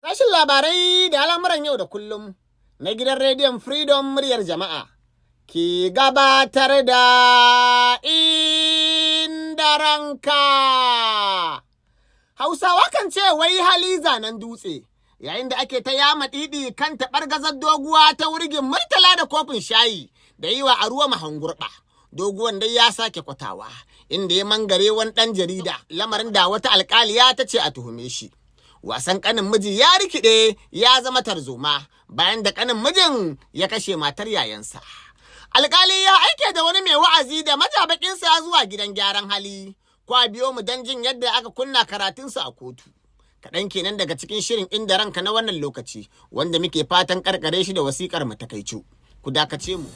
Sashin labarai da al'amuran yau da kullum na gidan rediyon Freedom muryar jama'a ke gabatar da Inda Ranka. Hausawa kan ce wai hali zanen dutse, yayin da ake ta yama ɗiɗi kan taɓargazar doguwa ta wurgin murtala da kofin shayi da yi wa aruwa mahangurɓa. Doguwan dai ya sake kwatawa, inda ya mangare wani ɗan jarida, lamarin da wata alƙaliya ta ce a tuhume shi. Wasan ƙanin miji ya rikide ya zama tarzoma bayan da ƙanin mijin ya kashe matar yayansa. Alƙali ya aike da wani mai wa'azi da majabakinsa zuwa gidan gyaran hali. Kwa biyo mu don jin yadda aka kunna karatunsa a kotu. Kaɗan kenan daga cikin shirin Inda Ranka na wannan lokaci, wanda muke fatan karkare shi da wasiƙar mu takaicu. Ku dakace mu.